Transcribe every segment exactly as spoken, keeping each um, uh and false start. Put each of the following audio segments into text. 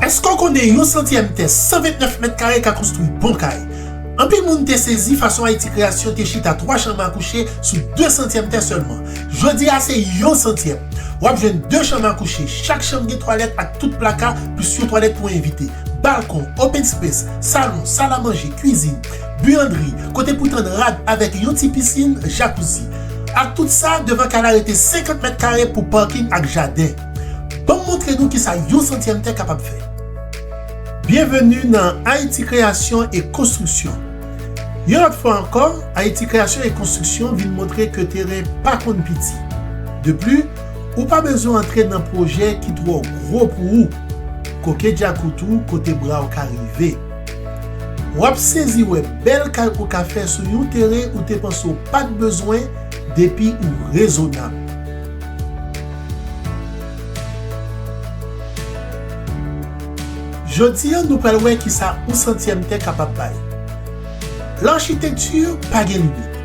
Èske w konnen yon santyèm tè san vennèf mèt kare ka konstwi bon kay? Anpil moun te sezi fason Ayiti Kreyasyon te chita twa chanm a kouche sou de santyèm tè sèlman. Jodi a se yon santyèm. W ap jwenn de chanm a kouche, chak chanm gen twalèt ak tout plaka, plis yon twalèt pou envite. Balkon, open space, salon, sal a manje, kwizin, biyandri, kote pou tann rad avèk yon ti pisin, jakouzi. Ak tout sa, devan kay la rete senkant mèt kare pou pakin ak jaden. Ban m montre nou kisa yon santyèm tè kapab fè. Byenveni nan Ayiti Kreyasyon e Konstriksyon. Yon lòt fwa ankò, Ayiti Kreyasyon e Konstriksyon vin montre ke teren pa konn piti. De pli, ou pa bezwen antre nan pwojè ki twò gwo pou ou. Koke djakout ou kote bra w ka rive. W ap sezi wè bèl kay ou ka fè sou yon teren ou te panse w pa t bezwen depi ou rezonab. Jodi a, nou pral wè kisa yon santyèm tè kapab bay. Lachitekti pa gen limit.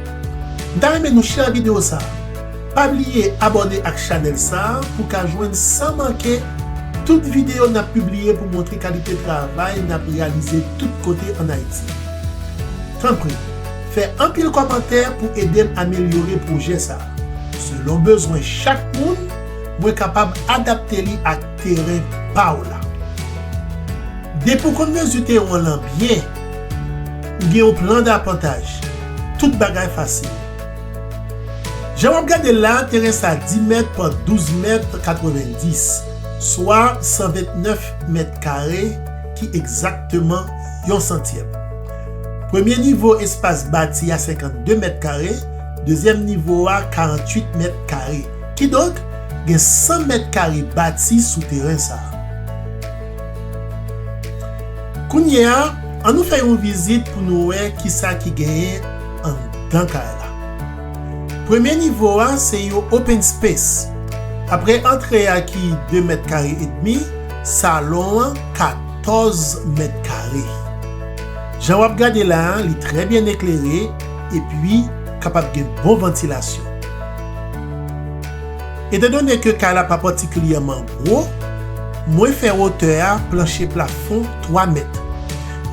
M ta renmen nou share videyo sa a. Pa bliye abòne ak chanèl sa a pou w ka jwenn san manke tout videyo n ap pibliye pou montre kalite travay n ap reyalize tout kote ann Ayiti. Tanpri, fè anpil kòmantè pou ede m amelyore pwojè sa a. Selon bezwen chak moun, mwen kapab adapte li ak teren pa w la. Depi w konn mezi teren w lan byen, ou gen yon plan dapantaj, tout bagay fasil. Jan w ap gade l la, teren sa a dis mèt pa douz mèt katrevenndis, swa san vennèf mèt kare, ki egzakteman yon santyèm. Premye nivo espas bati a senkannde mèt kare, dezyèm nivo a karanntuit mèt kare. Kidonk, gen san mèt kare bati sou teren sa a. Kounye a, ann nou fè yon vizit pou nou wè kisa ki genyen anndan kay la. Premye nivo a se yon open space. Apre antre a ki de mèt kare edmi, salon an katòz mèt kare. Jan w ap gade la a, li trè byen eklere epi kapab gen bon vantilasyon. Etandone ke kay la pa patikilyèman gwo, mwen fè wotè a planche plafon twa mèt,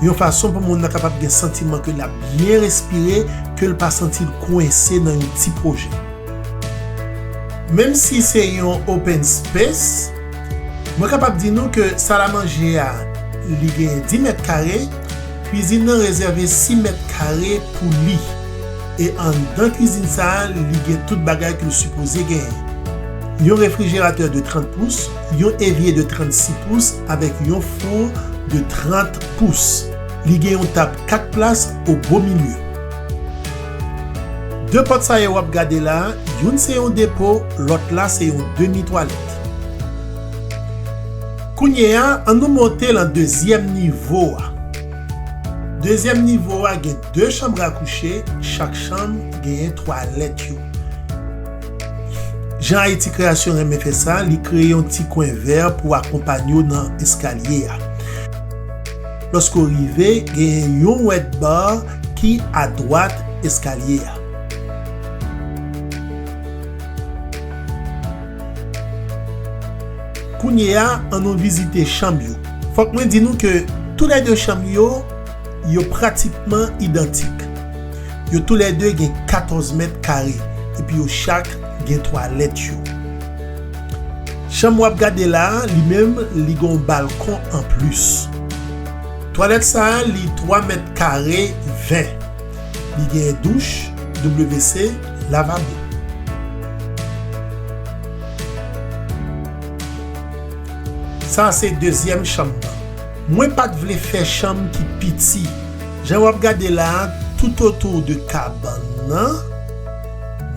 yon fason pou moun nan kapab gen santiman ke l ap byen respire, ke l pa santi l kwense nan yon ti pwojè. Menm si se yon open space, mwen kapab di nou ke sal a manje a, li gen dis mèt kare, kwizin nan rezève sis mèt kare pou li. E anndan kwizin sa a, li gen tout bagay ke l sipoze genyen. Yon refrijeratè de trant pous, yon evye de trannsis pous avèk yon fou de trant pous. Li gen yon tab kat plas o bo milye. De pòt sa yo w ap gade la a, youn se yon depo, lòt la se yon demi twalèt. Kounye a, ann nou monte lan dezyèm nivo a. Dezyèm nivo a gen de chanm a kouche, chak chanm genyen twalèt yo. Jan Ayiti Kreyasyon renmen fè sa, li kreye yon ti kwen vè pou akonpanye w nan eskalye a. Lòske w rive, genyen yon wet bar ki adwat eskalye a. Kounye a, ann nou vizite chanm yo. Fòk mwen di nou ke toulède chanm yo, yo pratikman idantik. Yo toulède gen katòz mèt kare, epi yo chak gen twalèt yo. Chanm w ap gade la a, li menm, li gen yon balkon anplis. Twalèt sa a, li twa mèt kare ven. Li gen douch, W C, lavabo. Sa a se dezyèm chanm nan. Mwen pa t vle fè chanm ki piti. Jan w ap gade la a, toutotou de kabann nan,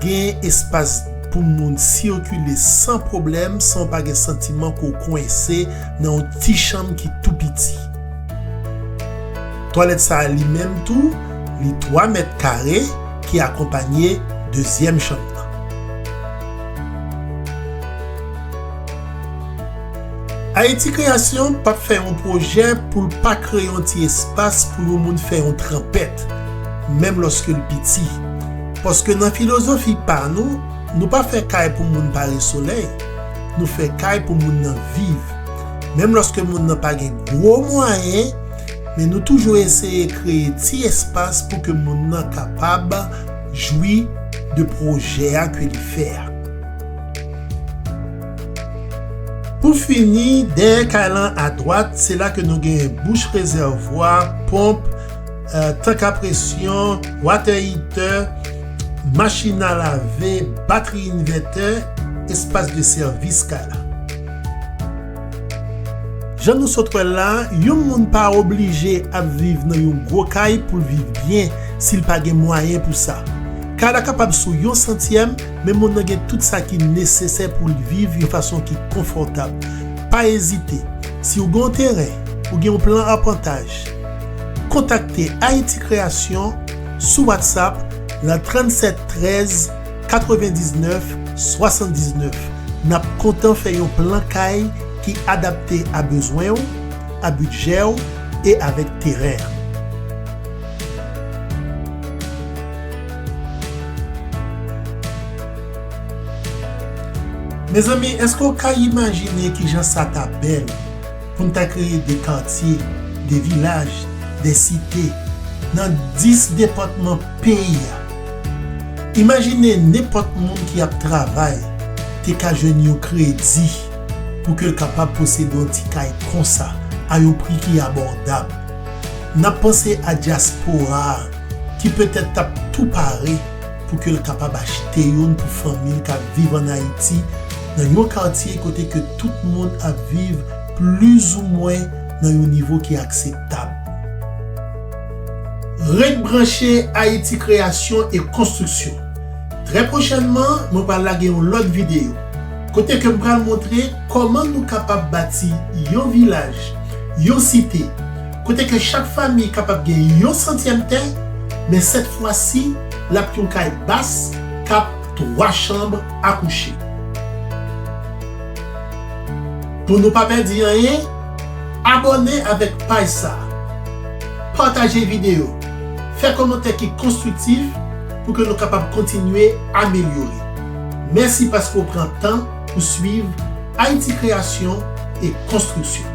gen espas pou moun sikile san pwoblèm, san w pa gen santiman ke w kwense nan yon ti chanm ki tou piti. Twalèt sa a li menm tou, li twa mèt kare ki akonpanye dezyèm chanm nan. Ayiti Kreyasyon p ap fè yon pwojè pou l pa kreye yon ti espas pou yon moun fè yon tranpèt, menm lòske l piti. Paske nan filozofi pa nou, nou pa fè kay pou moun pare solèy, nou fè kay pou moun nan viv. Menm lòske moun nan pa gen gwo mwayen, men nou toujou eseye kreye ti espas pou ke moun nan kapab jwi de pwojè a ke li fè a. Pou fini, dèyè kay lan adwat, se la ke nou gen bouch rezèvwa, ponp, tank a presyon, water heater, machin a lave, batri invètè, espas de sèvis kay la. Jan nou sot wè l la, yon moun pa oblije ap viv nan yon gwo kay pou l viv byen si l pa gen mwayen pou sa. Kay la kapab sou yon santyèm, men moun nan gen tout sa ki nesesè pou l viv yon fason ki konfòtab. Pa ezite, si w gen yon teren, ou gen yon plan apantaj, kontakte Ayiti Kreyasyon sou WhatsApp nan tranntsèt trèz katrevendiznèf swasanndiznèf. N ap kontan fè yon plan kay ki adapte a bezwen w, a bidjè w e avèk teren an. Mezanmi, èske w ka imajine kijan sa ta bèl pou n ta kreye de katye, de vilaj, de site nan dis depatman peyi a? Imajine nenpòt moun ki ap travay te ka jwenn yon kredi pou ke l kapab posede yon ti kay konsa a yon pri ki abòdab. N ap panse a dyaspora a ki petèt t ap tou pare pou ke l kapab achte youn pou fanmi l k ap viv ann Ayiti, nan yon katye kote ke tout moun ap viv plizoumwen nan yon nivo ki akseptab. Ret branche Ayiti Kreyasyon e Konstriksyon. Trè pwochènman, mwen pral lage yon lòt videyo kote ke m pral montre kòman nou kapab bati yon vilaj, yon site, kote ke chak fanmi kapab gen yon santyèm tè, men sèt fwa si, l ap yon kay bas k ap twa chanm a kouche. Pou nou pa pèdi anyen, abòne avèk paj sa a, pataje videyo, fè kòmantè ki konstriktif pou ke nou kapab kontinye amelyore. Mèsi paske w pran tan pou swiv Ayiti Kreyasyon e Konstriksyon.